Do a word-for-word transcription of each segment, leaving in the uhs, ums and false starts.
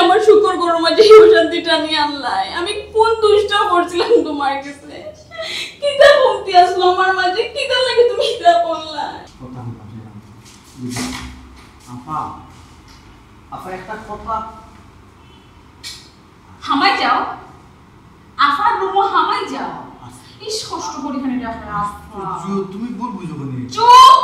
আমার সুখর ঘরর মাঝে এই অশান্তিটা নিয়া আনলায়। আমি কোন দোষটা করছিলাম তোমার কাছে? কিতা কমতি আসলো আমার মাঝে? কিতা লাগে তুমি ইতা করলায়? কথা বললাম না। আপা, আপা, একটা কথা। হামাই যাও, আফার রুমো হামাই যাও। ইস, কষ্ট করি খানি ডাকরা আফা। বুঝো, তুমি ভুল বুঝো কেনে? চুপ!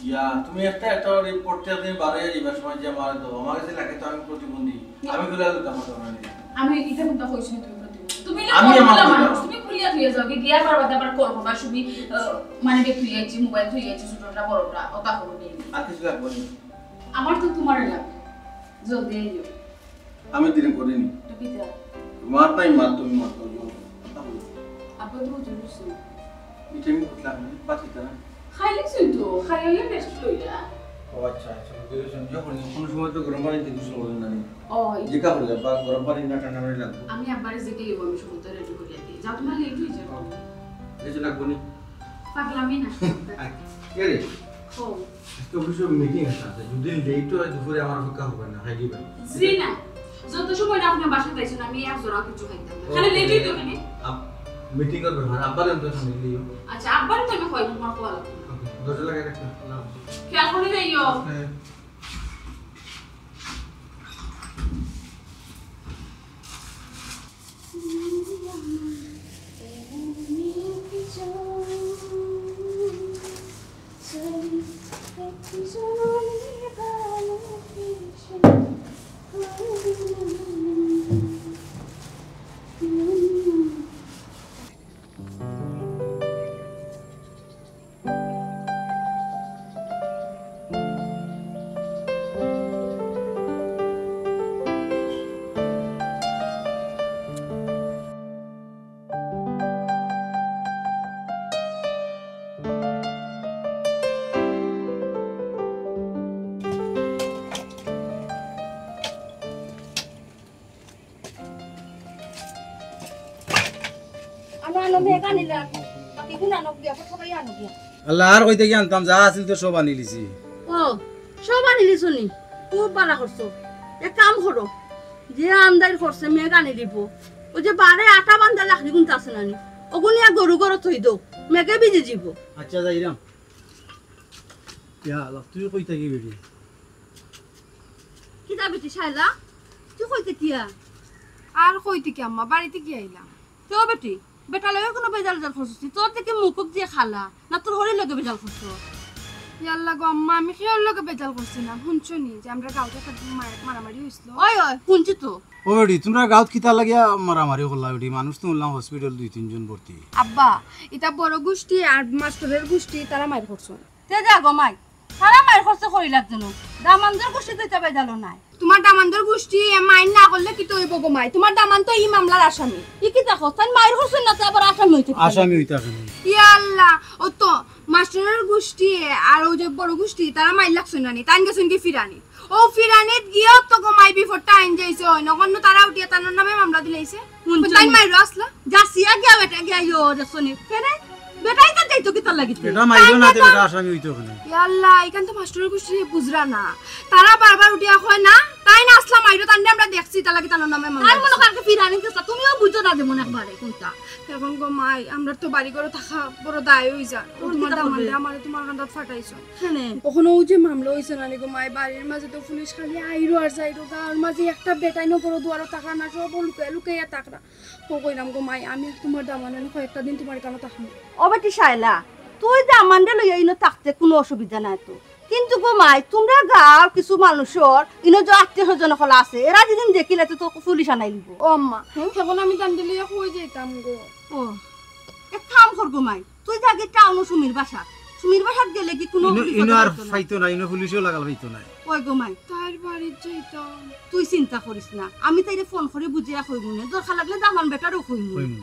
ইয়া, তুমি একটা একটা করে প্রত্যেক দিন বারো আর এবার সময় যে আমার তো আমার কাছে লাগে তো আমি প্রতিবন্ধী। আমি গুলা দিতাম না তোমার। আমি ইটা কিন্তু কইছি না তুমি প্রতিবন্ধী। তুমি না আমি আমার বললাম কইলাম। মানুষ, তুমি খুলিয়া থইয়া যাও, গিয়া পারবা তো আবার কল করবা, শুনি, আহ, মানে ব্যাগ থইয়া আইছি, মোবাইল থইয়া আইছি, ছোটটা বড়টা, ওটা হলো নেই। আর কিছু লাগবে না। আমার তো তোমারে লাগবে, জলদি আইও। আমি দেরি করিনি। তো কিতা? মাত নাই, মাত তুমি মাত করো। কথা বলো। আপা তো বুঝে বুঝছো। এটা আমি বুঝলাম না, বাদ দিতা না। খাইলে শুন তো, খাইলে রেস্ট লইলা। ও আচ্ছা, আচ্ছা, বুঝে গেছি। যখন কোনো সময় তো গরম পানিতে গোসল করেন না নি? ও, এই জিকা করলে বা গরম পানি না ঠান্ডা পানি লাগবে? আমি আব্বারে জিকাইবো, আমি সময় তো রেডি করিয়া দিই। যাও, তোমার লেট হয়ে যাবে। ও, এই যে লাগবো নি? পাগলামি না। আয়, কে রে? ও। আজকে অফিসে মিটিং আছে, আছে। যদি লেট হয়, দুপুরে আমার অপেক্ষা হবে না, খাই দিবেন। জি না। যত সময় না আপনি বাসাত আইছেন, আমি এক জোড়া কিছু খাইতাম না। খালি ওকে। লেট হইতো কেনে? আপ-, মিটিং করবে, হ্যাঁ, আব্বারে আমি তো সঙ্গে নিয়ে যাবো। আচ্ছা, আব্বারে তো আমি কই, তোমার কল। ওকে, দরজা লাগাই রাখবেন। আল্লাহ হাফেজ। খেয়াল করে যাইও। হ্যাঁ। আনো, আনো, মেঘ আনিলাম। বাকিগুলো আনো গিয়া, সবাই আনো গিয়া। আল্লাহ, আর কইতে কি আনতাম, যা আছিল তো সব আনিলিছি। ও, সব আনিলিছো নি? খুব ভালা করছো। এক কাম করো, যে আন্দাইর করছে, মেঘ আনি দিব। ওই যে বারে আটা বান্ধা লাকড়ি গুনতে আছে না নি? ওগুনি এক গরু ঘরো থই দেও, মেঘে ভিজি দিব। আচ্ছা, যাইরাম। ইয়া আল্লাহ, তুই কই থাকি বেটি? কিতা বেটি শায়লা? তুই কই থাকিয়া? আর কই থাকি আম্মা, বাড়িত থাকি আইলাম। তো বেটি, বেটার লগে কোনো বেজাল উজাল করছিস নি? তোর দেখি মুখ যে খালা, না তোর হরির লগে বেজাল করছো? ইয়াল্লা গো আম্মা, আমি কেউর লগে বেজাল করছি না। হুনছো নি যে আমরা গাঁওত একটা মার-, মারামারি হইছিল? ওই, ওই, হুনছি তো। ও বেটি, তোমরা গাঁওত কিতা লাগিয়া মারামারি করলা বেটি? মানুষ তো হুনলাম হসপিটাল দুই তিনজন ভর্তি। আব্বা, ইতা বড় গুষ্টি আর মাস্টরের গুষ্টি তারা মাইর করছইন। তে যা গো মাই, তারা মাইর করছে করি লাগছে না। দামান্দর গুষ্টি তো ইতা বেজালো নাই। তোমার দামান্দর গুষ্টি এ মাইর না করলে কিতা অইবো গো মাই? তোমার দামান্দ তো ই মামলার আসামি। ই কিতা কস? তাইন মাইর করছইন না, তে আবার আসামি অইতে পারে। আসামি অইতে পারে। ইয়া আল্লাহ, ও তো মাস্টরের গুষ্টি আর ওই যে বড় গুষ্টি, তারা মাইর লাগছইন না নি? তাইন গেছইন কি ফিরানি? ও ফিরানিত গিয়াও তো গো মাই বিপদটা আইন যাইছে, ওই নগণ্য তারা উঠিয়া তানোর নামে মামলা দিলাইছে। হুনছো তাইন নি? মাইরো আসলা? যাচিয়া গিয়া বেটা গিয়া ইয়ো রে শুনি। কেনে? বেটাই তো যাইতো কিতার লাগি? বেটা মাইরো না, তে বেটা আসামি অইতো কেনে। ইয়া আল্লাহ, ইখান তো মাস্টরের গুষ্টি বুঝরা না। তারা বারবার উঠিয়া কয় না, তাইন আসলা মাইরো, তানরে আমরা দেখছি, তার লাগি তানোর নামে মামলা তাই মনে দিছে। কর কি ফিরানি দিছে, তুমিও বুঝো না। দেমন একবারে কোনটা। এখন গো মাই, আমরার তো বাড়ি ঘরো থাকা বড় দায় অই যায়। ও তোমার দামান্দে আমারে তোমার কান্দাত ফাটাইছো। কেনে? অখন অউ যে মামলা অইছে না নি গো মাই, বাড়ির মাঝে তো পুলিশ খালি আইরো আর যাইরো, গাঁওর মাঝে একটা বেটাইনও ঘরো দুয়ারো থাকরা না, সব লুকাইয়া লুকাইয়া থাকরা। ও কইলাম গো মাই, আমি আর তোমার দামান্দে কয়েকটা দিন তোমার কানো থাকমু। ও বেটি শায়লা, তুই দামান্দরে লইয়া ইনো থাকতে কুনু অসুবিধা নাই তো। কিন্তু গো মাই, তুমরা গাঁওর কিছু মানুষর ইনো যে আত্মীয় স্বজন অকল আছে, এরা যেদিন দেখিলে তো, তো পুলিশ আনাইলিবো। ও আম্মা, হুম? এখন আমি দামান্দরে লইয়া কই যাইতাম গো? ও, এক কাম কর গো মাই, তুই যাগি টাউনো সুমির বাসাত। সুমির বাসাত গেলে কি কুনু ইনো, বিপদ ইনো আর পাইতো না? পাইতো না, ইনো পুলিশেও লাগাল পাইতো না। ওই গো মাই। তাইর বাড়িত যাইতাম। তুই চিন্তা করিস না, আমি তাইরে ফোন করি বুঝিয়া কইমুনে, দরকার লাগলে দামান বেটারেও কইমু। কইমু।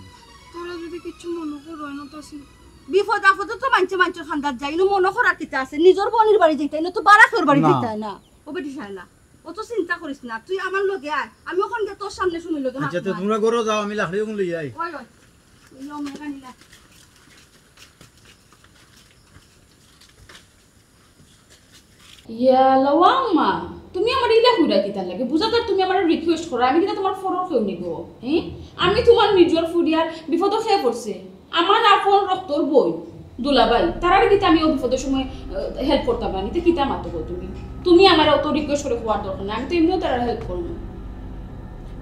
তারা যদি কিচ্ছু মনো করইন না তো চিন- বিপদ আপদে তো মানষে মানষর কান্দাত যায়, ইনো মনো করার কিতা আছে? নিজর বইনর বাড়ি যাইতা, ইনো তো বাড়া কেউর বাড়ি না। যাইতা না। ও বেটি শায়লা, অত চিন্তা করিস না, তুই আমার লগে আয়, আমি অখন গিয়া তোর সামনে সুমির লগে মাত আচ্ছা, তো মারি। তোমরা ঘরো যাও, আমি লাকড়ি অগুন লই আই। ওই, ওই, ওই, লও, মেয়েরা নিলা। ইয়া আল্লাহ, ও আম্মা, তুমি আমারে ইলা কইরা কিতার লাগি? বুঝা যার তুমি আমারে request করো, আমি কিতা তোমার পরর কেউ নি গো? হি? আমি তোমার নিজর ফুড়ি, আর বিপদো কে পড়ছে? আমার আপন রক্তর বইন, দুলাভাই, তারারে কিতা আমি অউ বিপদর সময়, আহ, help করতাম না নি? তে কিতা মাতো গো তুমি? তুমি আমারে অত request করি কওয়ার দরকার নাই, আমি তো এমনেও তারারে help করমু।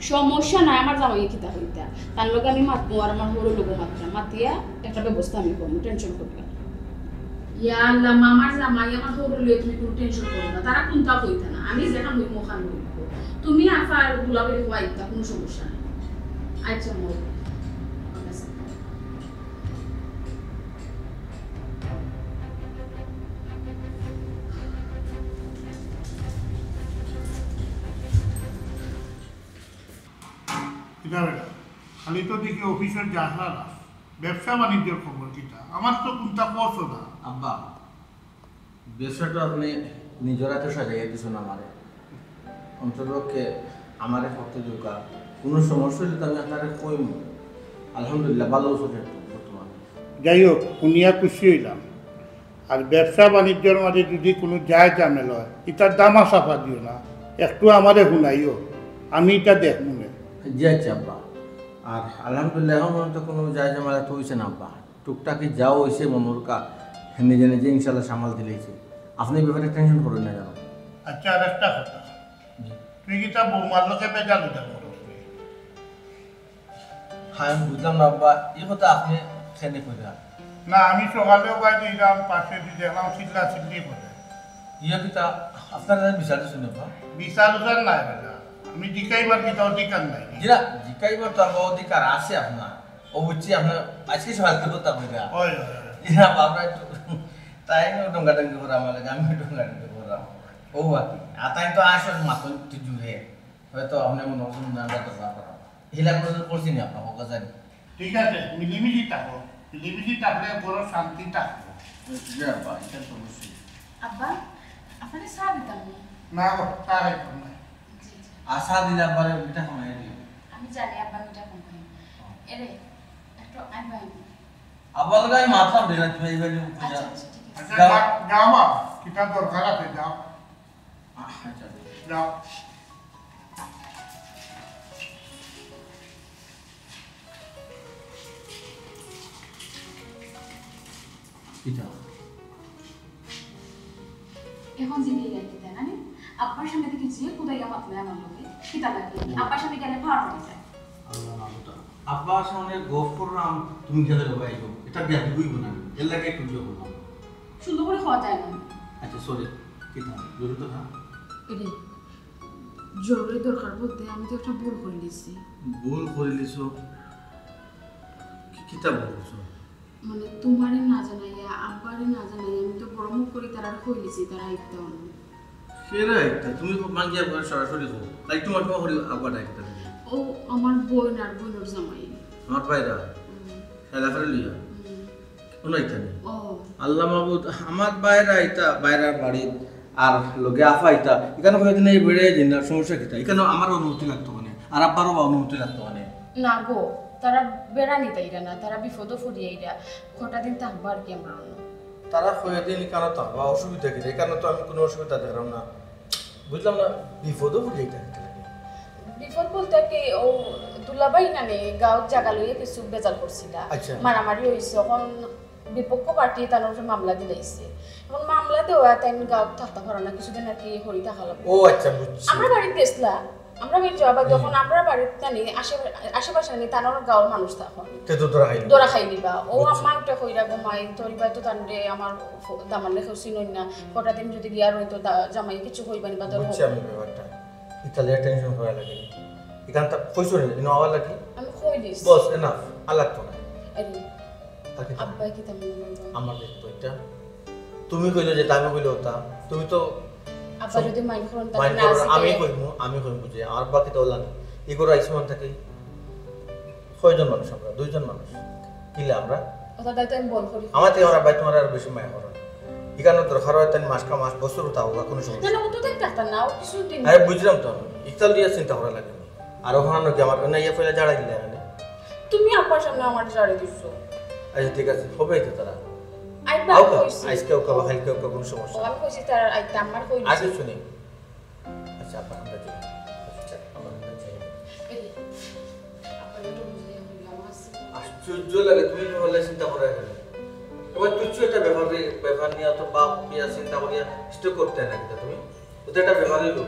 সমস্যা নাই, আমার জামাইয়ে কিতা কইতা, তার লগে আমি মাতমু আর আমার হউরর লগে মাততাম, মাতিয়া একটা ব্যবস্থা আমি করমু, tension করিও না। ইয়া আল্লাহ, মামার জামাই আমার হউরর লগে তুমি কুনু tension করো না, তারা কুনতা কইতা না, আমি যেখান হইমু ওখান হইব। তুমি আফা আর দুলাভাইরে কওয়াইতা, কুনু সমস্যা নাই। আচ্ছা, মর। কিতা বেটা, খালি তো দেখি অফিসর যাত্রা না, ব্যবসা বাণিজ্যর খবর কিতা? আমার তো কুনতা কওছ না। আব্বা, ব্যবসাটা আপনে নিজর আতো সাজাইয়া দিছইন আমারে। অন্ততপক্ষে আমারে করতে দেউক্কা। কুনু সমস্যা অইলে তো আমি আপনারে কইমু। আলহামদুলিল্লাহ, ভালা চলে তো বর্তমানে। যাই হোক, হুনিয়া খুশি অইলাম। আর ব্যবসা বাণিজ্যর মাঝে যদি কুনু যায় ঝামেলা অয়, ইতার দামা চাপা দিও না, একটু আমারে হুনাইও, আমি ইতা দেখমুনে। জি আচ্ছা আব্বা, আর আলহামদুলিল্লাহ অখন পর্যন্ত কুনু যায় ঝামেলা তো অইছে না আব্বা। টুকটাকি যা অইছে মনর কা, নিজে নিজে ইনশাআল্লাহ সামাল দিলাইছে। আপনে ই ব্যাপারে tension করইন না যেন। আচ্ছা, আর একটা কথা, জি। তুই কিতা বৌমার লগে বেজাল উজাল করস নি? হ্যাঁ, আমি বুঝলাম না আব্বা, ই কথা আপনে কেনে কইরা? না, আমি সকালেও বাইরে দিলাম, পাশে দি দেখলাম চিল্লা চিল্লি করে। ইয়ে কিতা, আপনারা বিচার দিছইন আব্বা? বিচার উচার নাই বেটা, আমি জিকাইবার কিতা অধিকার নাই। জি না, জিকাইবার তো আব্বা অধিকার আছে আপনার। ও বুঝছি, আপনার আজকে সকাল থেকে কথা কইরা। ওই, ওই, ওই। ইয়া, বাবা, একটু তাই না, ডঙ্গা ডঙ্গি করা আমার লাগে, আমি ডঙ্গা ডঙ্গি করা। ও আর কি। আর তাই তো আসল মাত্র একটু জুড়ে। হয়তো আপনি মনে করছেন না, আমরা তো না করা। হিলা করে তো করছি না, আপনার কথা জানি। ঠিক আছে, মিলিমিশি থাকো। মিলিমিশি থাকলে বড় শান্তি থাকবো। জি আব্বা, এটা তো অবশ্যই। আব্বা, আপনারে চা দিতাম নি? না গো, চা খাইতাম না। জি, জি। আর চা দিলে আব্বারে মিঠা কমাই দিও। আমি জানি আব্বা মিঠা কম খাই। এরে, একটু আইবা আইবা। আব্বা লগে আমি মাতলাম রে, তুমি আইবা নি? আচ্ছা, আচ্ছা, ঠিক আছে। আচ্ছা, যাও। যা-, যাও মা, কিতা দরকার আছে, যাও। আচ্ছা, যাও। কিতা? এখন জিগাইলা কিতা না নি? আব্বার সামনে দেখি যে কুদাইয়া মাতলে আমার লগে, কিতা লাগে? হুম। আব্বার সামনে গেলে ভার হয়ে যায়। আল্লাহ মাবুদ। আব্বার সামনে গফ করলাম, তুমি গেলে বাবা আইও। এটা বেয়াদবি অইবো না? এর লাগি একটু ইয়ে করলাম। সুন্দর করে কওয়া যায় না। আচ্ছা, sorry। কিতা? জরুরি তো না? এরে, জরুরি দরকার বলতে আমি তো একটা ভুল করিলিছি। ভুল করিলিছো? কি, কিতা ভুল করছো? মানে, তোমারে না জানাইয়া, আব্বারে না জানাইয়া, আমি তো বড় মুখ করি তারারে কইলিছি, তারা আইতা অইলো। কেরা আইতা? তুমি মাগিয়া পরে সরাসরি কও। তাই তোমার তোমার করি আব্বা ডাকতা। ও আমার বইন আর বইনর জামাই। আমার ভাইরা? হুম। এলাকার লইয়া? হুম। কোন আইতা নি? ও। আল্লাহ মাবুদ, আমার ভাইরা আইতা, ভাইরার বাড়ি, আর লগে আফা আইতা। ইখানো কয়েকদিন এই বেড়ে দিন না, সমস্যা কিতা? ইখানো আমার অনুমতি লাগতো মানে, আর আব্বারও বা অনুমতি লাগতো মানে। না গো, তারা বেড়া নিতা আইরা না, তারা বিপদও পড়িয়া আইরা। কটা দিন থাকবা আর কি আমরা অন্য। তারা কয়েকদিন ইখানো থাকবা, অসুবিধা কিতা? ইখানো তো আমি কোনো অসুবিধা দেখলাম না। বুঝলাম না, বিপদও পড়িয়া আইতা কিতা লাগে? বিপদ বলতে কি, ও দুলাভাই নানি গাঁওত জাগা লইয়া কিছু বেজাল করছিলা। আচ্ছা। মারামারি হইছে, এখন বিপক্ষ পার্টি তানর উপরে মামলা দিলাইছে। এখন মামলা দেওয়া তাইন গাঁওত থাকতা পারা না, কিছুদিন আর কি হরি থাকা লাগবো। ও আচ্ছা, বুঝছি। আমরা বাড়িত গেছলা, আমরা বাড়িত যাওয়া বাদে হুম। এখন আমরা বাড়িত নানি আশে-, আশেপাশে নানি তানর গাঁওর মানুষ থাকইন। তে তো ধরা খাইল। ধরা খাইলিবা। ও বুঝছি। আম্মা একটা কইরা, "গো মাই, তোর ইবা তো তানরে আমার ফ-, দামানরে কেউ চিনইন না। কটা দিন যদি গিয়া রইতো, দা-, জামাই কিছু কইবা নি বা তোর" বুঝছি আমি ব্যাপারটা। ইতালিয়া টেনশন করা লাগে। এখান তা কইছো নি, ইনো আওয়া লাগে। আমি কই দিস। বস, এনাফ। আর লাগতো না। আরে, আর কি? আব্বাই কিতা মনে করবা? আমার দেখতো এটা। তুমি কইলে যে, আমি কইলে ওটা। তুমি তো আব্বা সব যদি মাইন্ড করইন, তাহলে মাইন্ড না করো, আছে আমি কে? কইমু, আমি কইমু যে, আমার বাকি তো ওলা না। ইগোর আইসমান থাকে। কয়জন মানুষ আমরা? দুইজন মানুষ। কিলা আমরা? ওটা দায়িত্ব আমি বল করি। আমার থেকে আমার আব্বাই তোমার আরো বেশি মায়া করো। এখানে দরকার হয়, তাই মাস কা মাস, বছরও তাও বা কোনো সমস্যা না, না, নেই। ও তো তাই থাকতাম না, ও কিছু দিন। আরে বুঝলাম তো আমি। ইতালিয়া চিন্তা করা লাগে না। আর ওখানে কি আমার, না, ইয়ে ফেলে ঝাড়া দিলে এখানে। তুমি আব্বার সামনে আমার ঝাড়ি দিছো। আচ্ছা, ঠিক আছে, হবে তো তারা। আইবা, আও কা, কইছি। আজকে ওকা বা কালকে ওকা, কোনো সমস্যা ও, নেই। আমি কইছি তারা আইতে, আমার কই আর দিছে। কিছু নেই। আচ্ছা, আপনার আমরা যাই। আচ্ছা, আপনার আমরা যাই। এই, আপনার একটু বুঝলে হইল, আমার আছে। আশ্চর্য লাগে, তুমি তো বললে চিন্তা করে এখানে। এবার তুচ্ছ একটা ব্যাপার, ব্যাপার নিয়ে অত বাপ নিয়ে চিন্তা করিয়া স্ট্রোক করতে না কিতা তুমি? ওটা একটা ব্যাপার হইল।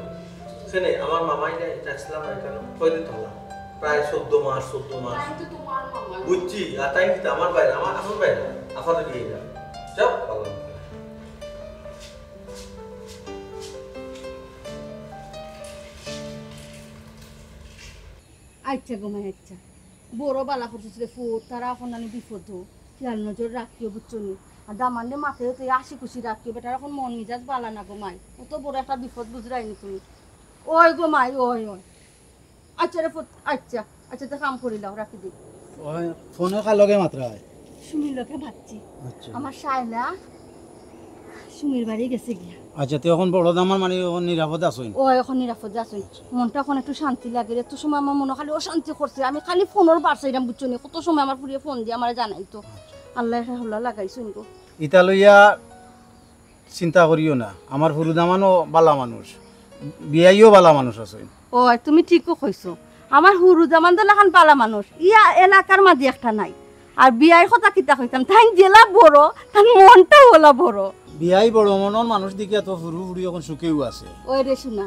সে নেই, আমার মামাই না, এটা আসলাম এখানে কয়দিন থাকলাম? প্রায় চোদ্দ মাস, চোদ্দ মাস। তাই তো তোমার মামা। বুঝছি, আর তাই কিন্তু আমার বাইরে, আমার আসল বাইরে, আপাতত নিয়ে যা। যাও, ভালো। আচ্ছা গো মাই, আচ্ছা। বড় বালা করছিস রে ফুত, তারা এখন আমি বিপদ। খেয়াল নজর রাখিও, বুঝছো নি? আর দামান্ডে মাথায় তো আসি খুশি রাখিও, বেটার এখন মন মিজাজ বালা না গো মাই। অত বড় একটা বিপদ বুঝরাই নি তুমি। ওই গো মাই, ওই, ওই। আচ্ছা রে ফুত, আচ্ছা, আচ্ছা, তো কাম করিলাও, রাখি দি। ওই ফোনে কার লগে মাতরা হয়? সুমির লগে মাতছি। আচ্ছা। আমার শায়লা সুমির বাড়ি গেছে গিয়া। আচ্ছা, তুই এখন বড় দামার মানে এখন নিরাপদে আছইন? ও, এখন নিরাপদে আছইন। আচ্ছা। মনটা এখন একটু শান্তি লাগে রে। এত সময় আমার মনে খালি অশান্তি করছে। আমি খালি ফোনর বার চাইরাম, বুঝছো নি? কত সময় আমার ফুরিয়ে ফোন দিয়া আমারে জানাইতো। আচ্ছা। আল্লায় একটা হল্লা লাগাইছইন গো। ইতা লইয়া চিন্তা করিও না, আমার হুরু দামানও বালা মানুষ, বিয়াইও বালা মানুষ আছইন। ও, তুমি ঠিকও কইছো, আমার হুরু দামান তো লাখান বালা মানুষ, ইয়া এলাকার মাঝে একটা নাই। আর বিয়াইর কথা কিতা কইতাম, তাইন যেলা বড়, তান মনটাও ওলা বড়। বিয়াই বড় মনর মানুষ দেখিয়া তো হুরু হুরি এখন সুখেও আছে। ওই রে শুনা,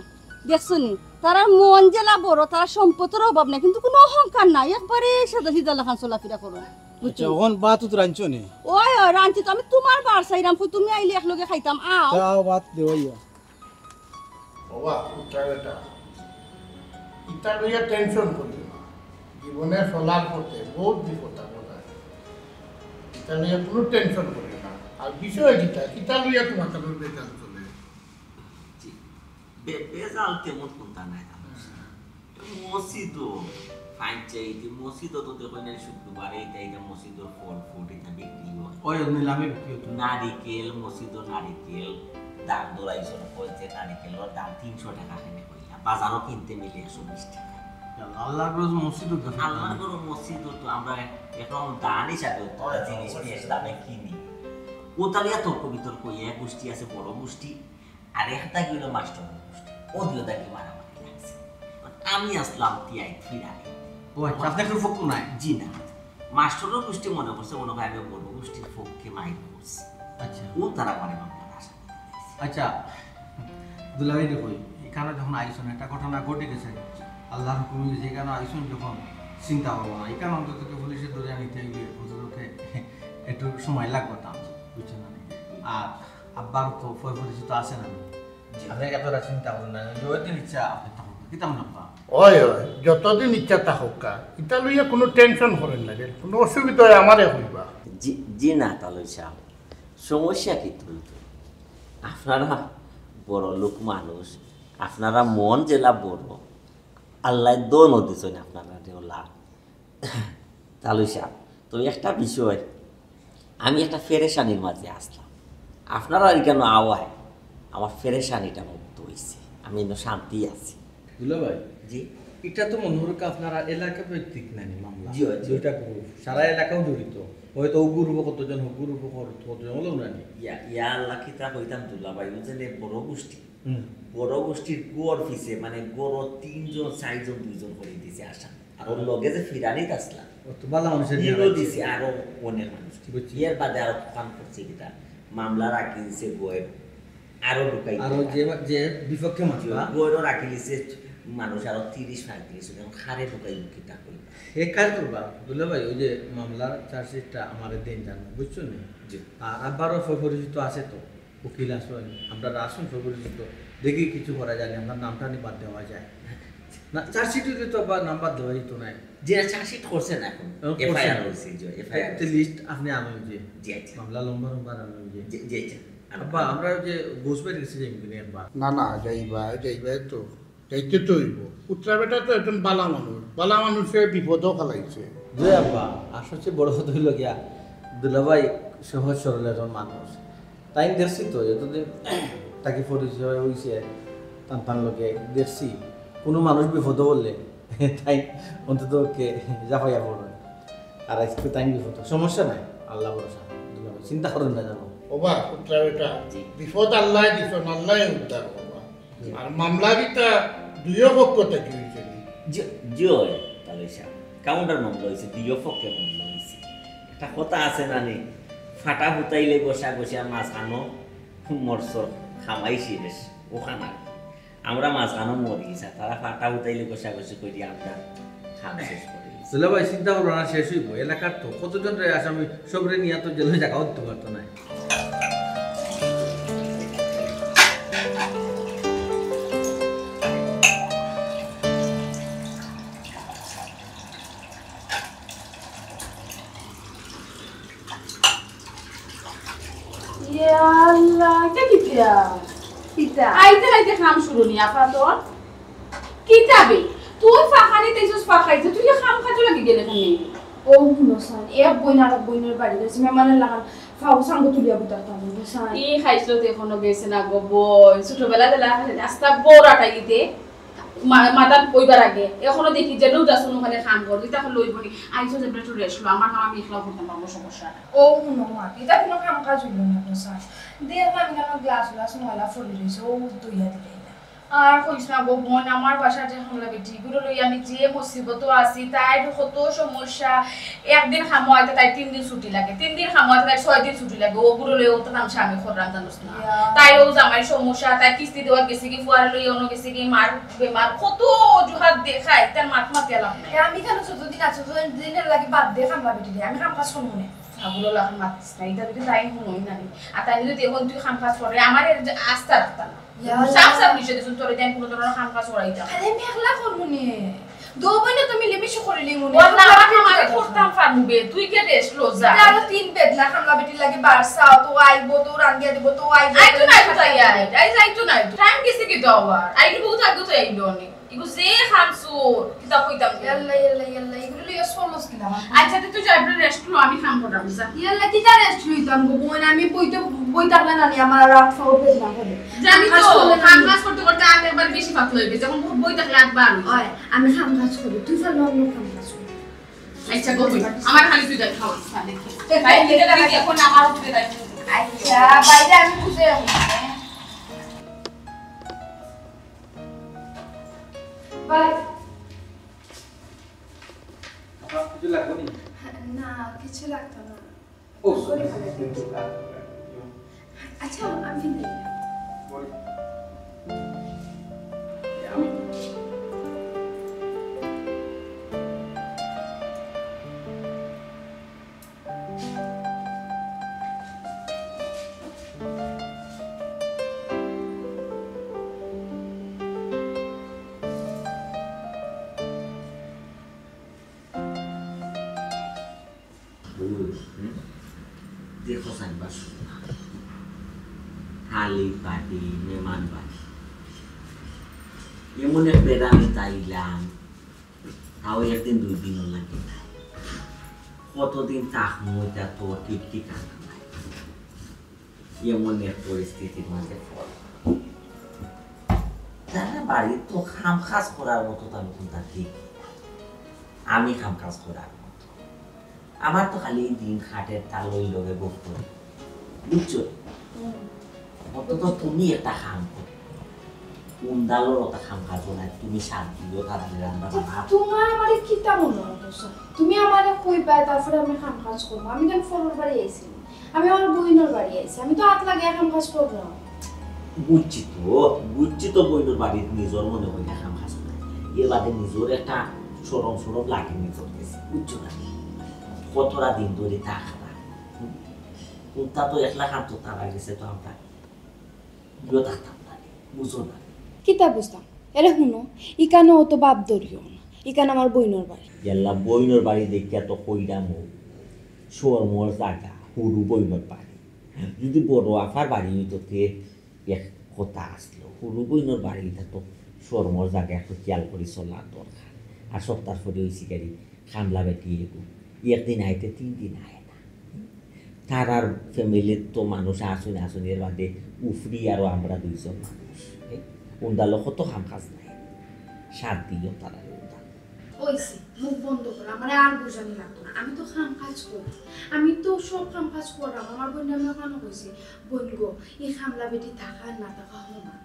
দেখছো নি, তারার মন যেলা বড়, তারার সম্পদর অভাব নাই, কিন্তু কোনো অহংকার নাই, একবারে সাদা সিধা লাখান চলাফেরা করো। আচ্ছা, অখন ভাত উত রানছো নি? ওই, ওই, রানছি তো, আমি তোমার বার চাইরাম, কই তুমি আইলে একলগে খাইতাম, আও। তে আও, ভাত দেওয়াইয়া। বাবা, উঠা বেটা। ইতা লইয়া টেনশন করিও না। জীবনে চলার পথে বহুত বিপদ আপদ আছে। ইতা লইয়া কোনো টেনশন করিও না। আর বিষয় কিতা, কিতা লইয়া তোমার তাদের বেজাল চলে? জি, বে-, বেজাল তেমন কোনটা নাই আমার। হ্যাঁ। মসজিদও, পঞ্চায়েত, মসজিদও তো দেখো না, শুক্রবারে এটা, এটা মসজিদর ফল, ফ্রুট, এটা বিক্রি হয়। ওই নিলামে বিক্রি হতো। নারিকেল, মসজিদর নারিকেল, দাম দরাইছে না, কইছে নারিকেলর দাম তিনশো টাকা কেনে কইলা, বাজারও কিনতে মিলে একশো বিশ টাকা। আল্লাহর ঘর মসজিদও তো। আল্লাহর ঘর মসজিদও তো আমরা এখন দান হিসাবে তো জিনিস বেশ দামে কিনি। কোথালিয়া তর্ক বিতর্ক, এক গোষ্ঠী আছে বড় গোষ্ঠী, আর একটা কি হলো মাস্টর গোষ্ঠী, ও দিও দেখি মারামারি লাগছে। আমি আসলাম টিআই ফিরাই। ও আচ্ছা, আপনি কোনো পক্ষ নাই? জি না, মাস্টরর গোষ্ঠী মনে করছে মনে হয় আমি বড় গোষ্ঠীর পক্ষে মাইর করছি। আচ্ছা। ও তারা মানে মামলা আশা করতে দিয়েছে। আচ্ছা, দুলাভাই রে কই, এখানে যখন আইসন, একটা ঘটনা ঘটে গেছে, আল্লাহর হুকুমে যেখানে আইসন যখন চিন্তা করবো না, এখানে অন্তত পুলিশে ধরে নিতে হইবে, অন্তত একটু সময় লাগবে তা, বুঝছেন না? আর আব্বার তো পয় পরিচিত আছে না? জি। আপনি এতটা চিন্তা করেন না, যতদিন ইচ্ছা আপনি থাকুন, কিতাম না আব্বা? ওই, ওই, যতদিন ইচ্ছা থাকুক কা, ইটা লইয়া কোনো টেনশন করেন না রে, কোনো অসুবিধা হয় আমারে কইবা। জি, জি না, তালই সাহেব, সমস্যা কি তুই তো? আপনারা বড় লোক মানুষ, আপনারা মন জেলা বড়, আল্লাহ দোনো দিছেন আপনারা ওলা। তালই সাহেব, তো একটা বিষয়, আমি একটা পেরেশানির মাঝে আসলাম, আপনারা এখানে আওয়ায় আমার পেরেশানিটা মুক্ত হইছে, আমি এনে শান্তি আছি। দুলাভাই, জি। এটা তো মনে হয় আপনারা এলাকা ভিত্তিক নানি মামলা? জি, জি। দুইটা গ্রুপ, সারা এলাকাও জড়িত, হয়তো ও গ্রুপে কতজন, ও গ্রুপে কত-, কতজন হলেও নানি? ইয়া, ইয়া আল্লাহ, কিতা কইতাম দুলাভাই, বুঝলেন, এই বড় গোষ্ঠী, হুম। বড় গোষ্ঠীর ঘর পিছে, মানে, ঘরো তিনজন, চাইরজন, দুইজন করি দিছে আসামি। আর অউ লগে যে ফিরানিত আছলা, ও তো ভালা মানুষের নিয়ে ইনো আইছে। দিছে আরো অনেক মানুষ। বুঝছি। এর বাদে আরো ফান করছে কিতা, মামলা রাখি দিছে গয়ের, আরো ঢুকাই আরো দিছে। যে, যে বিপক্ষে মাতবা। গয়েরও রাখি দিছে মানুষ আরো তিরিশ পঁয়ত্রিশ, এখন কারে ঢুকাই কিতা কই। এক কাজ করবা, দুলা ভাই, ওই যে মামলার চার্জশিটটা আমারে দেইন জানো, বুঝছো নি? জি। আর আব্বারও পরিচিত আছে তো। উকিল আছইন, আমরার আছইন পরিচিত, দেখি কিছু করা যায় নি, আমরার নামটা নি বাদ দেওয়া যায়। না, চার্জশিট অইলে তো আবার নাম বাদ দেওয়া যাইতো নায়। জি, না, চার্জশিট করছে না এখন। এখন করছে এফআইআর না। হইছে, জি, এফআইআর তে হইছে। লিস্ট আপনে আনইন যে। জি, আচ্ছা। মামলা লম্বা লম্বা আনইন যে। জি, জি, আচ্ছা। আব্বা, আমরা ওই যে গোসবের গেছে যাই কিনা একবার? না, না, যাইবা, যাইবা তো। যাইতে তো অইবো। পুত্রা বেটা তো একজন বালা মানুষ। বালা মানুষে বিপদও ফালাইছে। জি আব্বা, আসলে বড় কথা হইল গিয়া, দুলাভাই সহজ সরল একজন মানুষ। তাইন দেখছি তো, এতদিন থাকি পরিচয় হইছে, তান তান লগে দেখছি, কোনো মানুষ বিপদও পড়লে তাইন অন্তত কে জাফাইয়া পড়ে। আর আজকে তাইন বিপদ, সমস্যা নাই, আল্লাহ ভরসা। দুলাভাই, চিন্তা করেন না জানো। ওবা, পুত্রা বেটা, জি। বিপদ আল্লাহ দিছইন, আল্লাহ উদ্ধার করবা। জি। আর মামলা কিতা দুইও পক্ষ থাকি হইছে নি? জি, জি অয়, তালই সাহেব। কাউন্টার মামলা হইছে, দুইও পক্ষে মামলা হইছে। একটা কথা আছে না নি, ফাটা ফুতাইলে গোসা গোসা মাছ আনো, মরসর খামাই শিরেশ, ওখান আর কি। আমরা মাছ আনো মরি গেছে, তারা ফাটা ফুতাইলে গোসা গোসি করি আমরা খাম শেষ করি। দুলা ভাই, চিন্তা করবা না, শেষ হইব। এলাকার তো কতজন রে আসামি, সবরে নিয়ে তো জেলে জায়গা উঠতে পারতো না। ইয়া আল্লাহ, এটা কিতা? কিতা? আইতে আইতে কাম শুরু নি, আফা তোর? কিতা বে? তুই ফাঁকানি তাইছস ফাঁকাইতে, তুই যে কাম কাজও লাগি গেলে কেনে? ও হুনো সান, এক বইন আর এক বইনের বাড়ি গেছে, মেহমানের লাখান ফাউ সাঙ্গ তুলিয়া বুতার তাবো, বুঝছান? ই খাইছিল তো এখনো গেছে না গো বইন, ছোটবেলা দিলা আস্তা বড় আটাই দিতে। মা-, মাতান কইবার আগে, এখনো দেখি যে নু যাস নু ওখানে কাম কর, তুই তখন লইব নি। আইসো যে একটু রেস্ট লো, আমার কাম আমি একলাও করতাম পারবো, সমস্যা নাই। ও হুনো মা, এটা কোনো কাম কাজ হইল না গো স্যার। দেখলাম কেন গ্লাস গ্লাস ময়লা পড়ে রয়েছে, ও ধুইয়া দিলে না। আর কইস না গো বোন, আমার বাসার যে হামলা বেটি, এগুলো লই আমি যে মুসিবত আছি, তাই কত সমস্যা। একদিন কামো আইতে তাই তিন দিন ছুটি লাগে, তিন দিন কামো আইতে তাই ছয় দিন ছুটি লাগে, ওগুলো লই ও তো তামশা আমি করলাম, জানোস না? ইয়া। তাই ও জামাই সমস্যা, তাই কিস্তি দেওয়ার গেছে কি, ফুয়ারে লই অন্য গেছে কি, মার বেমার, কত অজুহাত দেখায়, তার মাত মাতিয়া লাভ নাই। এ, আমি কেন যতদিন আছি, ততদিন লাগে বাদ দে, কামলা বেটি রে, আমি কাম কাজ করবো না। ছাগল লাখান মাতিস না, এটা যদি তাই হুনোই না রে। আর তাই যদি এখন তুই কাম কাজ করে, আমার এর যে আস্থা রাখতা না। ইয়া, সাফ সাফ নিষেধ দিছুন, তোরে আমি কোনো ধরনের কাম কাজ করাইতাম না। আরে, আমি একলা করবো নে। দো বইনে তো মিলেমিশে করিলি মনে। ওর না, আমার কাম আমি করতাম পারমু বে, তুই কে রেস্ট লো যা। এটা আরো তিন বেদনা, কামলা বেটির লাগে বারসাও, তো আইবো, তো রান্দিয়া দিব, তো আইবো। আইতো না, আইতো তাই আই, আই যাইতো না, আইতো। টাইম গেছে কি তো আবার? আইলে বহুত আগে তো আইলো অনেক। ইগু যে খামসুর, কিতা কইতাম রে? ইয়াল্লা, ইয়াল্লা, ইয়াল্লা, এগুলো লইয়া চলস কিলা? আচ্ছা, তে তুই যা, একটু রেস্ট লো, আমি কাম করলাম, যা। ইয়াল্লা, কিতা রেস্ট লইতাম গো বোন? আমি বইতে, বই থাকলে না নি, আমার রাত সব বেদনা করে। জানি কাম কাজ তো, করলে না কাম নি। কাজ করতে করতে আর একবার বেশি পাতলা হইবে, যখন বই থাকলে একবার। ওই, আমি কাম কাজ করি, তুই চল অন্য কাম কাজ কর। আচ্ছা, গো, আমার খালি তুই দেখ, খাওয়া, খা, দেখি। তাই দেখি, দেখি, এখন আমার উঠবে, তাই। আচ্ছা, বাইরে আমি বুঝে যাবো। বাই। আপনার কিছু লাগবে নি? না, কিছু লাগতো না। ও, করে ভালো লাগবে। আচ্ছা, আমি ফিরে যাই। বলি। আমি হুম? দেখো সাইনবাস খালি পার্টি, মেহমান বাড়ি। এমন এক বেড়া আমি তাইলাম, তাও একদিন দুই দিনও লাগে না। কতদিন থাকমু এটা তো ঠিক ঠিকানা নাই। এমন এক পরিস্থিতির মাঝে পড়লাম। তারা বাড়ির তো কাম কাজ করার মতো তার কোনটা ঠিক। আমি কাম কাজ করার মতো। আমার তো খালি দিন খাটের তালই লগে গপ করে। বুঝছো? হুম। অন্তত তুমি একটা কাম করো। উন্দালর অতা কাম কাজ নাই, তুমি শান্তি দিও, তাড়াতাড়ি রান্না বান্না। তোমার আমারে কিতা মনে অইতো, স্যার? তুমি আমারে কইবায়, তারপরে আমি কাম কাজ করমু। আমি কেনে পরর বাড়ি আইছি? আমি আমার বইনর বাড়ি আইছি, আমি তো আত লাগাইয়া কাম কাজ করমু। বুঝছি তো, বুঝছি তো, বইনর বাড়িত নিজর মনে অইলে কাম কাজ করে। এর বাদে নিজর একটা শরম শরম লাগে নিজর গেছে, বুঝছো না? কতটা দিন ধরি থাকরা। হুম? কুন্তা তো একলা কাম তো তারা গেছে তো আমরা ইয়ো থাকতাম না, বুঝো না। কিতা বুঝতাম? এরে হুনো, ইকানো অত বাপ ধরিও না, ইকান আমার বইনর বাড়ি। ইয়াল্লা, বইনর বাড়ি দেখিয়া তো কইরাম ও, শরমর জাগা, হুরু বইনর বাড়ি। যদি বড় আফার বাড়ি অইতো তে এক কথা আসলো, হুরু বইনর বাড়ি, ইটা তো শরমর জাগা, একটু খেয়াল করি চলার দরকার। আর সপ্তাহ পরে অইছে গাড়ি কামলা বেটি এগু, একদিন আইতে তিন দিন আয় না। তারার ফ্যামিলির তো মানুষ আসুন আসুন, এর বাদে উফরি আরো আমরা দুইজন মানুষ। এ, উন্দালো কত কাম কাজ নাই, সাত দিনও তারা উন্দাল। অইছে, মুখ বন্ধ করো, আমারে আর বুঝানি লাগতো না। আমি তো কাম কাজ করি, আমি তো সব কাম কাজ করলাম। আমার বইনরে আমি অখানো কইছি, বইন গো, ই কামলা বেটি থাকা আর না থাকা সমান।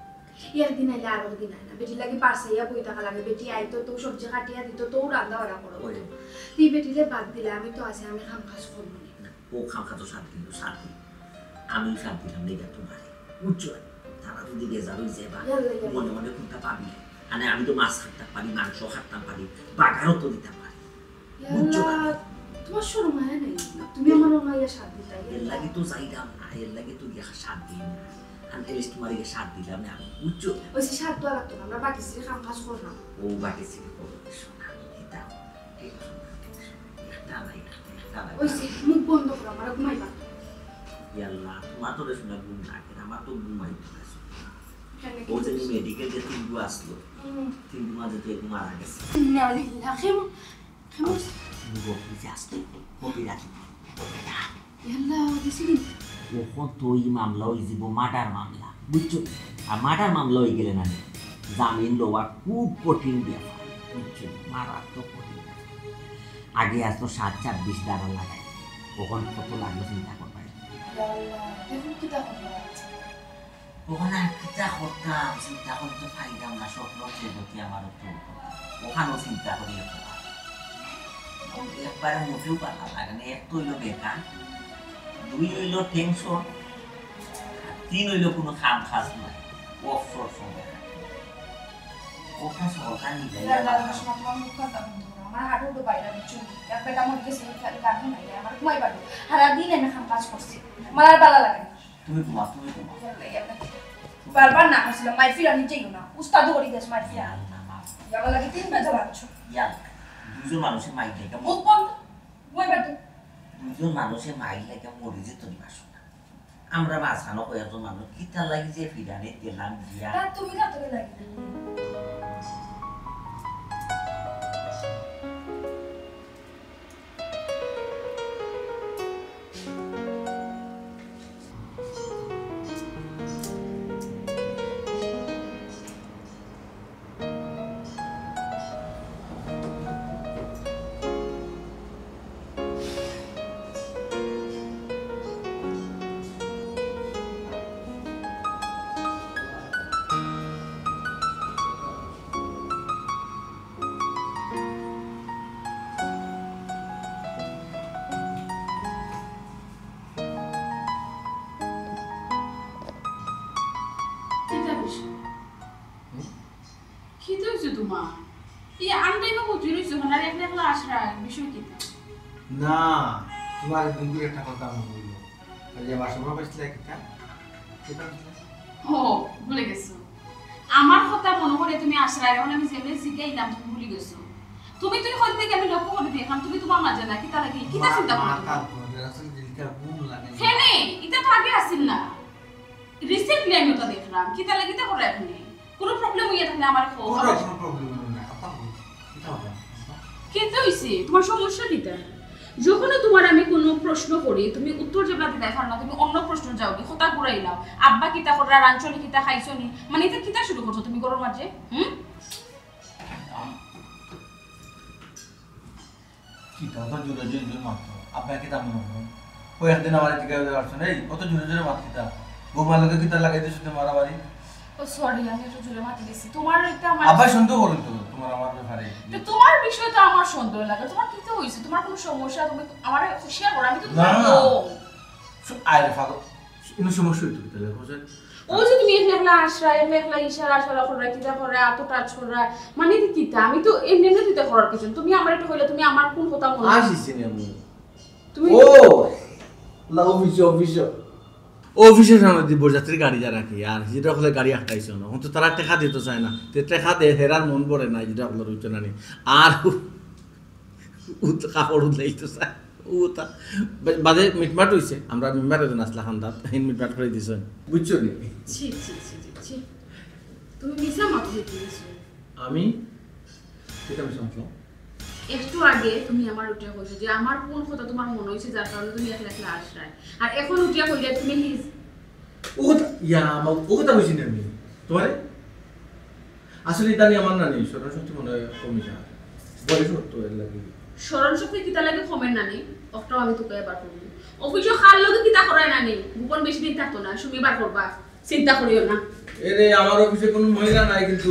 একদিন আইলে আরো দিন আয় না। বেটির লাগি বাসাইয়া বই থাকা লাগে। বেটি আইতো তো সবজি কাটিয়া দিত, তো রান্দা বাড়া করো। ওই। তুই বেটিরে বাদ দিলে আমি তো আছি, আমি কাম কাজ করবো না। ও কাম কাজ তো সাত দিন, সাত দিন। আমি সাত দিলাম নেই তোমারে। বুঝছো? তারা যদি বেজার অই যায় বা ইয়াল্লা, ইয়াল্লা। মনে মনে কুন্তা পাবি। মানে আমি তো মাছ কাটতাম পারি, মাংস কাটতাম পারি, বাগারও তো দিতাম পারি। বুঝছো না? ইয়াল্লা, তোমার শরম হয় নাই? তুমি আমার অনো আইয়া সাত দিতায়। এর লাগি তো যাইলাম না, এর লাগি তো গিয়া সাত দিই না। আমি at least তোমার গিয়া সাত দিলাম না, বুঝছো? অইছে সাত দেওয়া লাগতো না, আমরা বাকি সিটি কাম কাজ করলাম। ও বাকি সিটি করো, শোনা, এটা, এটা শোনা, একটা নাই, একটা নাই। অইছে, মুখ বন্ধ করো, আমরা ঘুমাইবা। ইয়াল্লা, তোমার তো রে শোনা ঘুম লাগে না, আমার তো ঘুমাই তো না। কেন, ও কি যে হইছে? মেডিকেল যে তিনগু আসলো, হুম। তিনগু মাঝে তো এগু মারা গেছে। ইন্না লিল্লাহি। কেমন? কেমন? আচ্ছা, তুমি গভীর যে আসলে, গভীর রাতে। ইয়াল্লা, গেছে কিন্তু। অখন তো ই মামলা অই যিবো মার্ডার মামলা, বুঝছো? আর মার্ডার মামলা অই গেলে না নি, জামিন লওয়া খুব কঠিন ব্যাপার, বুঝছো? মারাত্মক কঠিন ব্যাপার। আগে আসলো সাত ছাব্বিশ ধারা লাগাই, অখন কত লাগলো চিন্তা করবায়। ইয়াল্লা, এখন কিতা করবা? অখন আর কিতা করতাম, চিন্তা করি তো পাইলাম না, স্বপ্ন সে গতি আমার উপর। অখানও চিন্তা করি একবার। ও একবারে মোটেও ভালা লাগে না, এক তো অইলো বেকার, দুই অইলো টেনশন, আর তিন অইলো কুনু কাম কাজ নাই, অবসর সময়। অটা সরকার নিলে ইয়াল্লা, ইয়াল্লা। তোমার মুখ কথা বন্ধ করো, আমার হাঁটু উঠে বাইরে, বুঝছো? এক বেটা মরে গেছে, এই খালি গান নাই, আমার ঘুমাই পারবো। সারা দিন আমি কাম কাজ করছি, আমার আর ভালা লাগে না। তুমি ঘুমাও, তুমি ঘুমাও। ইয়াল্লা, ইয়াল্লা। বারবার না করছিলাম, মাই ফিরানি যাইও না। উস্তাদ করি দেশ মাই ফিরানি। ইয়াল্লা, মাফ। ইয়াল্লা লাগে তিন বেজা লাগছো। ইয়াল্লা, দুইজন মানুষে মাই লেগে মুখ বন্ধ। ঘুমাই পারতো। দুইজন মানুষে মাই লেগে মরে যেত নি বাসো না। আমরা মাঝখানো কয়েকজন মানুষ কিতা লাগি যে ফিরানি দিলাম গিয়া। না, তুমি কাতরে লাগি না। কিতা বিষয়? হুম? কিতা অইছে তোমার? এই আনটাইমে কত রইছে, ওখানে আর একলা একলা আছড়ায়, বিষয় কিতা? না, তোমার বন্ধুর একটা কথা মনে হইল। ওই যে আমার সময় পাইছিলে কিতা? কিতা পাইছিলে? ও, ভুলে গেছো। আমার কথা মনে করে তুমি আছড়ায়, এখন আমি যেমনি জিগাইলাম, তুমি ভুলে গেছো। তুমি, তুমি কই থেকে আমি লক্ষ্য করে দেখলাম, তুমি তোমার মাঝে না, কিতা লাগি, কিতা চিন্তা করো তুমি? মাথা ধরে, আসলে দিলটা ঘুম লাগে না। কেনে? ইটা তো আগে আছিল না। Recently আমি ওটা দেখলাম। কিতা লাগি ইতা করে আপনি? কোনো problem হইয়া থাকলে আমার কও। কোনো, কোনো problem হইল না। আপা, কিতা হবে? আপা? কিতা হইছে? তোমার সমস্যা কিতা? যখনও তোমার আমি কোনো প্রশ্ন করি, তুমি উত্তর যেবা দিতে পারো না, তুমি অন্য প্রশ্ন যাও, কি কথা ঘুরাই নাও। আব্বা কিতা কররা, রানছনি কিতা, খাইছনি? মানে, এটা কিতা শুরু করছো তুমি ঘরর মাঝে? হুম? আম, কিতা অত জোরে জোরে জোরে মাত? আপনার কিতা মনে হয়? ওই একদিন আমার দিকে আসছেন, "এই, কত জোরে জোরে মাত কিতা? বৌমার লগে কিতা লাগাই দিছো তুমি মারামারি?" ও সরি, আমি একটু জোরে মাতি দিছি। তোমার একটা আমার আবার সন্দেহ করো তো তোমার আমার ব্যাপারে। তো তোমার বিষয়ে তো আমার সন্দেহ লাগে। তোমার কিতা অইছে? তোমার কোনো সমস্যা? তুমি আমারে শেয়ার করো, আমি তো তোমার না। বউ। সু-, আরে ফাগল, কোনো সমস্যা হইতো কিতা লাগে, বুঝছেন? ও যে তুমি একলা একলা আশরা, একলা একলা ইশারা আশারা কররা, কিতা কররা, এত টাচ কররা, মানে কি কিতা? আমি তো এমনি এমনি দিতে করার কিছু না। তুমি আমার একটু কইলে, তুমি আমার কোন কথা মনে আর হয়? শিখছি না আমি। তুমি ও, না, অফিসে, অফিসে। অফিসের সামনে দি বরযাত্রীর গাড়ি যা রাখি, আর যেটা হলে গাড়ি আটকাইছে না, অখন তো তারা টেকা দিতে চায় না, তে টেকা দে, হেরার মন ভরে না, যেটা হলো রইতো না নি। আর ও তো কাপড় উঠলেই তো চায়, ও তা বা-, বাদে মিটমাট হইছে, আমরা মেম্বার একজন আসলা খান্দাত, হিন মিটমাট করে দিছেন, বুঝছো নি? ছি, ছি, ছি, ছি, ছি। তুমি মিছা মাত দিতে দিছো। আমি? কিতা মিছা মাতলাম? একটু আগে তুমি আমার উঠে কইছো যে আমার কোন কথা তোমার মনে হইছে যার কারণে তুমি একলা একলা আশরায়। আর এখন উঠিয়া কইলে তুমি হিজ- ও কথা, ইয়া, আমার ও কথা কইছি না আমি। তোমারে? আসলে ইদানি আমার নানি স্মরণ শক্তি মনে হয় কমে যায়। বয়স হতো এর লাগি। স্মরণ শক্তি কিতা লাগে কমের নানি? ওটাও আমি তোকে এবার করবো। অফিসে খাল লগে কিতা করায় নানি? গোপন বেশি দিন থাকতো না, সুমি বার করবা। চিন্তা করিও না। এরে, আমার অফিসে কোনো মহিলা নাই কিন্তু।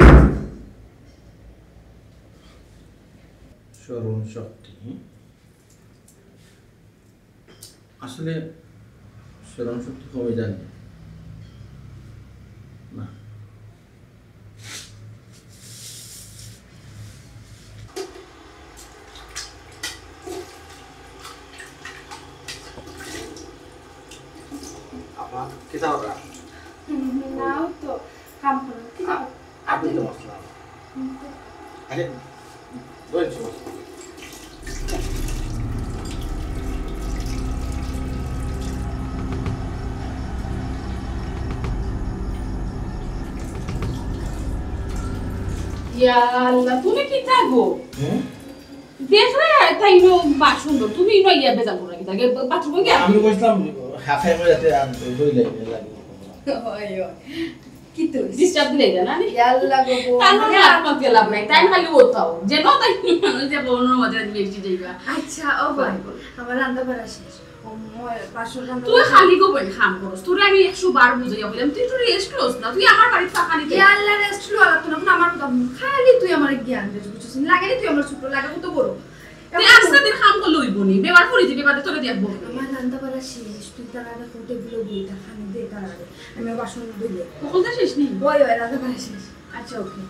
স্মরণ শক্তি, হুম? আসলে স্মরণ শক্তি কমে যায়নি। না। আপা, কিতা কররা? হুম, নাও তো, কাম করো। কিতা আ-, করো? আপনি তো মশলা। হুম, তো। আরে, বলছি মশলা। ইয়া আল্লাহ, তুমি কিতা গো? হুম? দেখরে, তাই ইনো বাথরুম তো, তুমি ইনো ইয়া বেজাল করো কিতা? আগে বাথরুমে গিয়া আমি কইছিলাম, হাফে করে যাতে আর দই লাগে, লাগে। ওই, ওই। কি তো? ডিস্টার্ব দিলে না, না? ইয়া আল্লাহ গো, গো। তার মানে আর কোনো গেলাম নাই, তাই খালি ওতাও। যে না, তাই মানুষ যে বউর মধ্যে বেশি যাইবা। আচ্ছা, ও ভাই, বল, বল। আমার রান্না বাড়া শেষ। ও, মই বাসন রান্না তুই বাড়া খালি গো বই কাম করস। তোরে আমি একশো বার বুঝাইয়া বললাম, তুই একটু রেস্ট লস না। তুই আমার বাড়িত ফাঁকা নিতে। ইয়া আল্লাহ, রেস্ট লওয়া লাগতো না। এখন আমার কথা খালি তুই আমার জ্ঞান দিস, বুঝছিস? লাগে না তুই আমার ছোট, লাগে কত বড়। তুই আস্তে দিন কাম করলে হইব নি, বেমার পড়ি যাবি, বাদে তোরে দিয়া বলবো। আমার রান্না বাড়া শেষ, তুই তার আগে হোটেল গুলো বই, তা খানি দে তার আগে। আমি বাসন ধুইলে। কখন তো শেষ নেই? ওই, ওই, রান্না বাড়া শেষ। আচ্ছা, ওকে।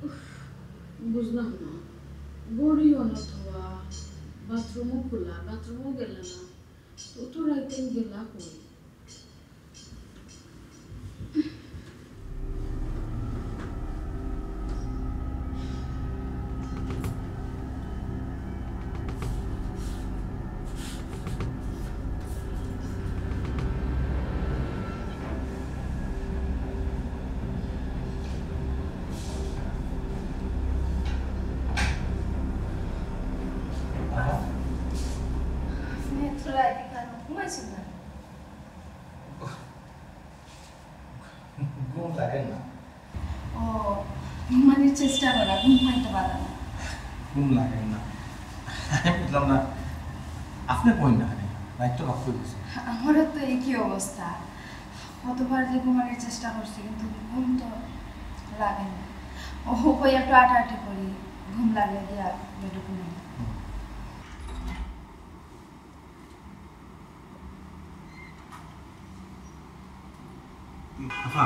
উফ, বুঝলাম না, ঘড়িও না থোয়া, বাথরুমও খোলা, বাথরুমও গেলা না, অত রাইতে গেলা কই? আপনি এত রাইতে কেন ঘুমাইছেন না? ঘুম লাগে না। ও, ঘুমানোর চেষ্টা করা, ঘুম পাইতে পারা না। ঘুম লাগে না। আমি বুঝলাম না, আপনি কই না কেনে? রাইত তো বাক্য গেছে। আমারও তো একই অবস্থা। কতবার যে ঘুমানোর চেষ্টা করছি, কিন্তু ঘুম তো লাগে না। ও, কই একটু আটাআটি করি, ঘুম লাগলে গিয়া বেডে ঘুমাই। হুম। আফা,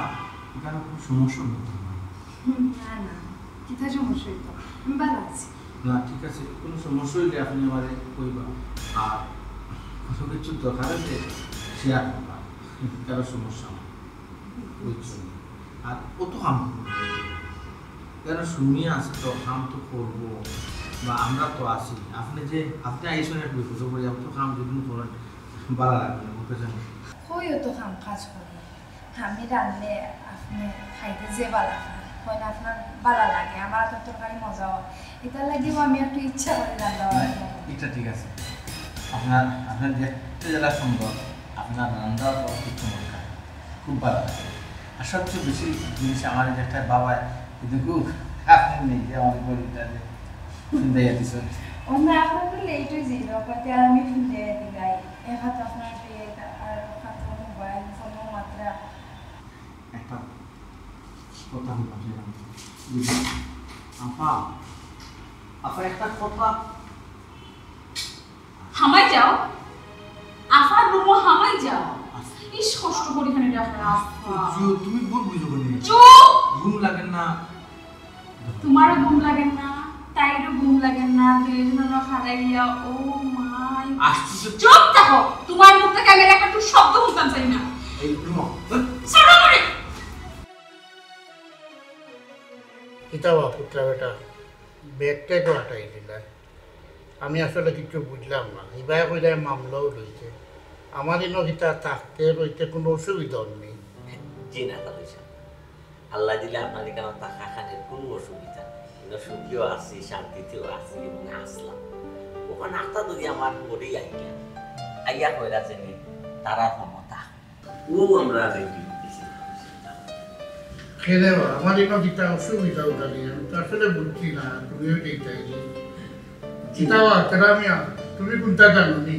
এখানে খুব সমস্যা হতো আমার। হুম, না, না, কিতা সমস্যা হইতো? আমি ভালো আছি। না, ঠিক আছে, কোনো সমস্যা হইলে আপনি আমারে কইবা। আর কোনো কিছু দরকার হইলে শেয়ার করবা, কারো সমস্যা নাই, বুঝছো নি? আর অত কাম করবো। কেন শুনি আছে তো, কাম তো করবো, বা আমরা তো আছি। আপনি যে, আপনি আইসেন এক বিপদে পড়ে, আপনি তো কাম যদি করেন, ভালো লাগবে না, বুঝতে চান? কই অত কাম কাজ করি? আমি রানলে আপনি খাইতে যে ভালা পান, কইন আপনার ভালা লাগে, আমার তো তরকারি মজা হয়, এটার লাগিও আমি একটু ইচ্ছা করি রান্না বান্না করি। এটা ঠিক আছে, আপনার, আপনার দেখতে যেটা সুন্দর, আপনার রান্না তো খুব চমৎকার, খুব ভালো লাগে। আর সবচেয়ে বেশি জিনিস আমার এই যে একটা বাবায় কিন্তু খুব আপনি নিজে আমার পরিটা যে ফিন্দাইয়া দিচ্ছেন। অন্য আপনার তো লেট হয়ে যাইল, কইতে আর আমি ফিন্দাইয়া দিলাই। এক হাত আপনার পেট, আর এক হাত মোবাইল, ফোনও মাত্রা। একটা কথা হলো যে, বুঝলি? আপা, আপা, একটা কথা। হামাই যাও, আফার রুমো হামাই যাও। আচ্ছা। ইস, কষ্ট করি খানি ডাকরা আফা। জিও, তুমি ভুল বুঝো কেন? চুপ! ঘুম লাগে না। তোমারও ঘুম লাগে না, তাইরও ঘুম লাগে না, দুইজনের হারাইয়া, ও মাই। আশ্চর্য। চুপ থাকো, তোমার মুখ থেকে আমি একটা শব্দ শুনতাম চাই না। এই ঘুমো। ছাড়ো আমারে। কিতা বা পুত্রা বেটা, ব্যাগটাই তো আটাই দিলা। আমি আসলে কিচ্ছু বুঝলাম না। ইবায় কইলায় মামলাও রইছে। আমার ইনো কিতা থাকতে রইতে কোনো অসুবিধা নেই। জি না, তাহলে স্যার। আল্লাহ দিলে আপনার এখানে থাকা খানের কোনো অসুবিধা নেই। ইনো সুখেও আছি, শান্তিতেও আছি এবং আসলাম। ওখানে আটটা যদি আমার ঘরেই আইয়া, আইয়া কইরা যে তারা ক্ষমতা ও আমরা রেডি দিছি। খেলে বা, আমার ইনো কিতা অসুবিধা উঠা নেই, আমি তো আসলে বুঝছি না, তুমিও ঠিক তাই। জি। কিতা বা, কেরামিয়া, তুমি কোনটা জানো নি?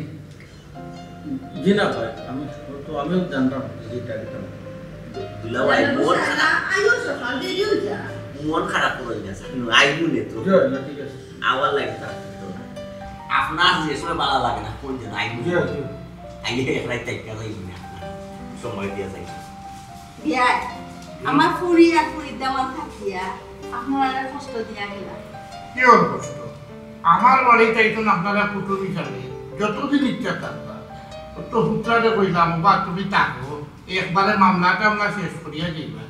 জি না ভাই, আমি তো, আমিও জানতাম না যে এটা কিতা। দু-, দুলাভাই, মন খারাপ। আইও সকাল, দেরিও যা। মন খারাপ করো না, আইবো নে তো। জি, না, ঠিক আছে। আবার লাগে তার তো। আপনার যে সময় ভালো লাগে না, কোন দিন আইবো? জি, জি। আইলে এক রাত থাইকা যাইবো না, সময় দিয়া যাইবো। বিয়াই, আমার ফুরি আর ফুরির দামান থাকিয়া আপনারা কষ্ট দিয়া গেলা। কি ওর কষ্ট? আমার বাড়িত আইতন আপনারা কুটুম হিসাবে, যতদিন ইচ্ছা থাকবা। ও তো হুতরারে কইলাম, "ওবা, তুমি থাকো, একবারে মামলা টামলা শেষ করিয়া যাইবা।"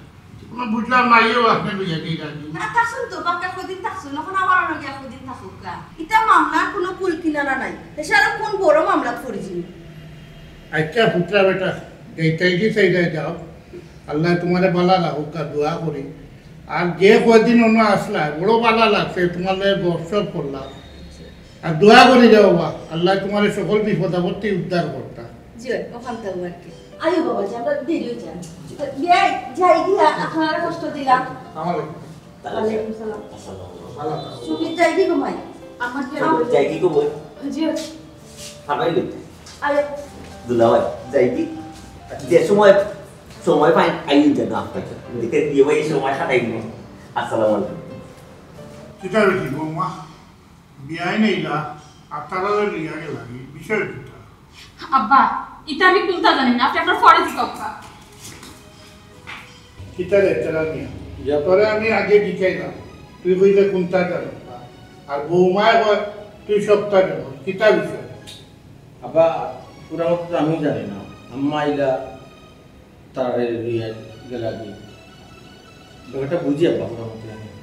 কোনো বুঝলাম না, ইয়েও আপনি লইয়া যাইরা নি। না, থাকছুন তো, বাক্কা কদিন থাকছুন, এখন আবার অন্য গিয়া কদিন থাকুক গা। ইটা মামলার কোনো কুল কিনারা নাই। দেশে আরো কোন বড় মামলাত পড়ি যিনি? আচ্ছা, পুত্রা বেটা, যাইতাই কি চাইরায় যাও। আল্লাহ তোমারে বালা রাখুক, আর দোয়া করি। আর যে কয়দিন অন্য আসলা, বড় বালা লাগছে, তোমার লগে গপসপ করলাম। আর দোয়া করি যাও বা, আল্লাহ তোমারে সকল বিপদ আপদ থাকি উদ্ধার করতা। জি, ওখান থাকবো আর কি। আইও বাবা, যে আমরা দেরি হয়ে যায়। বিয়াই, যাই গিয়া, আপনারা কষ্ট দিলাম। আমার ওয়ালাইকুম সালাম। আসসালামু আলাইকুম। সুমিত যাই কি ঘুমাই? আমার কি সুমিত যাই কি ঘুমাই? জি। খাবাই লইতে। আরে। দুলাভাই, যাই কি? যে সময়, সময় পাই, আইন যে না পাই। দেখে দিয়ে ভাই সময় কাটাই দিন। আসসালামু আলাইকুম। কিতা বেটি বৌমা? বিয়াই নেইলা, আর তারা লইয়া গেলা, এই বিষয় কিতা? আব্বা, ইটা আমি কোনটা জানি না, আপনি আপনার পরে জিকাউক্কা। কিতা রে, তারা মিয়া? ইয়া। তোরে আমি আগে জিকাইলাম, তুই কইলে কুনটা জানো না। আর বৌমায় কয়, তুই সবটা জানো। কিতা বিষয়? আব্বা, পুরা মতো তো আমিও জানি না। আম্মা আইলা, তারা লইয়া গেলা কি? ব্যাপারটা বুঝি আব্বা, পুরা মতো জানি না।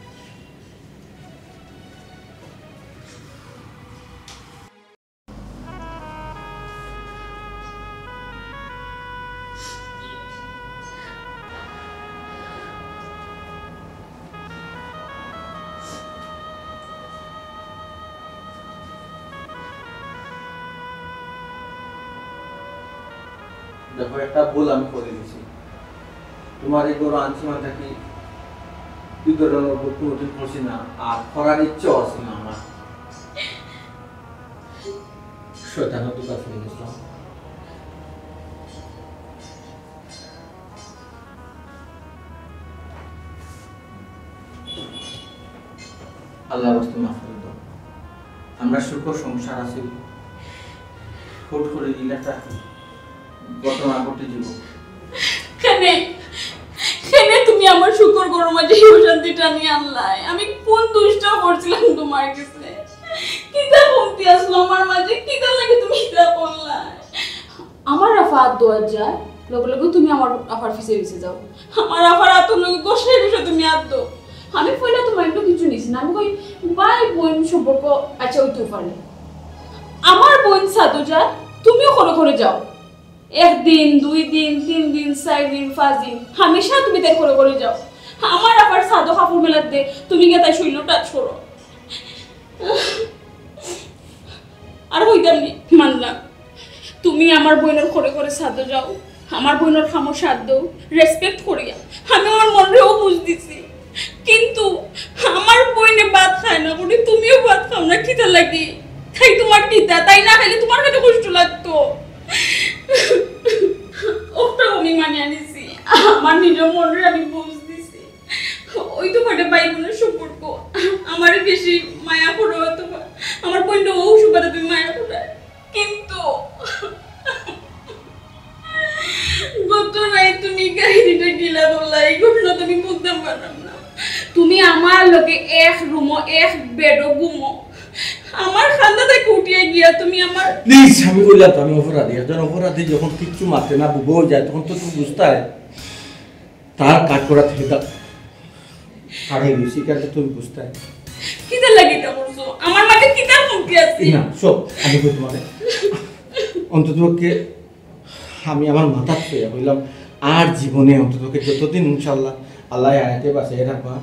দেখো, একটা ভুল আমি করি দিছি। তোমার এই ঘরো আনছি মানে কি, দুই ধরনের ভুল কোনোদিন করছি না, আর করার ইচ্ছাও আছে না আমার। শয়তানের দোকান ফিরে গেছিলাম। আল্লাহর ওয়াস্তে মাফ করে দাও। আমরা সুখর সংসার আছি, হুট করে ইলা একটা ঘটনা ঘটে দিব। কেনে, কেনে তুমি আমার সুখর ঘরর মাঝে এই অশান্তিটা নিয়ে আনলায়? আমি কোন দোষটা করছিলাম তোমার কাছে? কিতা কমতি আসলো আমার মাঝে? কিতা লাগে তুমি কিতা করলায়? আমার আফা আত দেওয়ার যায়, লগে লগে তুমি আমার আফার পিছে পিছে যাও। আমার আফার আতর লগে ঘষে ঘষে তুমি আত দেও। আমি পয়লা তোমার একটু কিছু নিছি না, আমি কই ভাই বোন সম্পর্ক আচ্ছা হইতেও পারে। আমার বোন সাধু যায়, তুমিও করে করে যাও। একদিন, দুই দিন, তিন দিন, চার দিন, পাঁচ দিন, হামেশা তুমি তাই করে করে যাও। আমার আবার সাধু কাপড় মেলাত দে, তুমি গিয়ে তাই শরীর টাচ করো। আর কইতাম নি, মানলাম। তুমি আমার বইনর করে করে সাথে যাও, আমার বইনর খামো সাথ দেও, রেসপেক্ট করিয়া। আমি আমার মনরেও বুঝ দিছি। কিন্তু আমার বইনে ভাত খায় না, বলি তুমিও ভাত খাও না, কিতা লাগি? তাই তোমার কিতা? তাই না খাইলে তোমার কাছে কষ্ট লাগতো? ওটা আমি মানিয়া নিছি। আমার নিজের মনরে আমি বুঝ দিছি। ওই তো বটে ভাই বোনের সম্পর্ক। আমারে বেশি মায়া করো অথবা আমার বইনরে ও সুবাদে তুমি মায়া করো। কিন্তু গত রাইত তুমি কাহিনীটা গিলা বললা, এই ঘটনা তুমি বুঝতাম পারলাম না। তুমি আমার লগে এক রুমো, এক বেডো ঘুমো। আমার খান্দা থাকি উঠিয়া গিয়া তুমি আমার প্লিজ, আমি কইলাম তো আমি অপরাধী। একজন অপরাধী যখন কিচ্ছু মাতে না, বুবো হয়ে যায়, তখন তো তুমি বুঝতায়। তার কাজ করা থেকে তার কারণ বেশি কাজে তুমি বুঝতায়। কিতা লাগি এটা করছো? আমার মাঝে কিতা কমতি আছে? না, সব আমি কই তোমারে। অন্তত পক্ষে আমি আমার মাথাত থইয়া কইলাম, আর জীবনে অন্তত পক্ষে যতদিন ইনশাআল্লাহ আল্লাহ আয়াতে বাঁচাই রাখবা,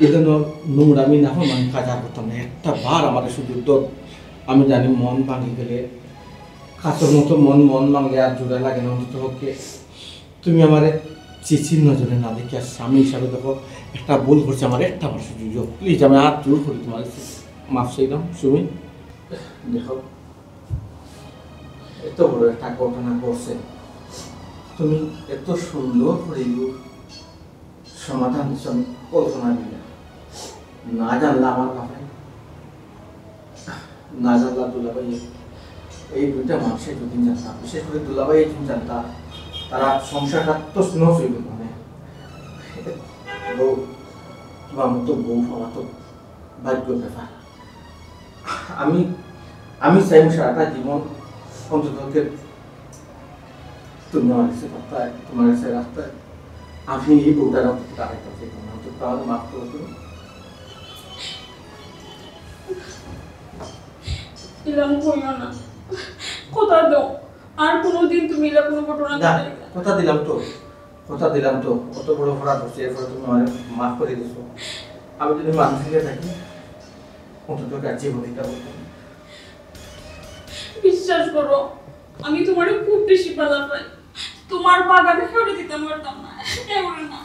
এই জন্য নোংরামি না হয় আমি কাজ আর করতাম না। একটা বার আমার সুযোগ দাও। আমি জানি মন ভাঙি গেলে, কাচর মতো মন, মন ভাঙলে আর জোড়া লাগে না। অন্তত পক্ষে তুমি আমারে ছিছির নজরে না দেখিয়া স্বামী হিসাবে দেখো, একটা ভুল করছি, আমার একটা বার সুযোগ দাও। প্লিজ, আমি হাত জোর করি তোমার কাছে, মাফ চাইলাম, সুমি। দেখো, এত বড় একটা ঘটনা ঘটছে, তুমি এত সুন্দর করে এগুলো সমাধান দিছো, আমি কল্পনা করি না। না জানলা আমার বাপে, না জানলা দুলাভাই, এই দুইটা মানুষে যদি জানতা, বিশেষ করে দুলাভাই যদি জানতা, তারা সংসারটা তো নষ্ট হইল। মানে, বউ, তোমার মতো বউ পাওয়া তো ভাগ্যর ব্যাপার। আমি, আমি চাই সারাটা জীবন অন্তত তুমি আমার কাছে থাকতায়, তোমার কাছে রাখতায়। আমি এই বউটার অন্তত রাখাইতাম চাইতাম না। অন্তত আমাকে মাফ করো তুমি। এরকম কইও না, কথা দাও, আর কোনোদিন তুমি এরকম কোনো ঘটনা না, ঘটাইবে না। কথা দিলাম তো, কথা দিলাম তো, অত বড় অপরাধ করছি, এরপরে তুমি আমারে মাফ করে দিছো। আমি যদি মানুষ হয়ে থাকি, অন্তত কাছে জীবন দিতে পারতাম। বিশ্বাস করো, আমি তোমারে খুব বেশি ভালা পাই। তোমার বাগানে কেউরে দিতাম পারতাম না, কেউরে না।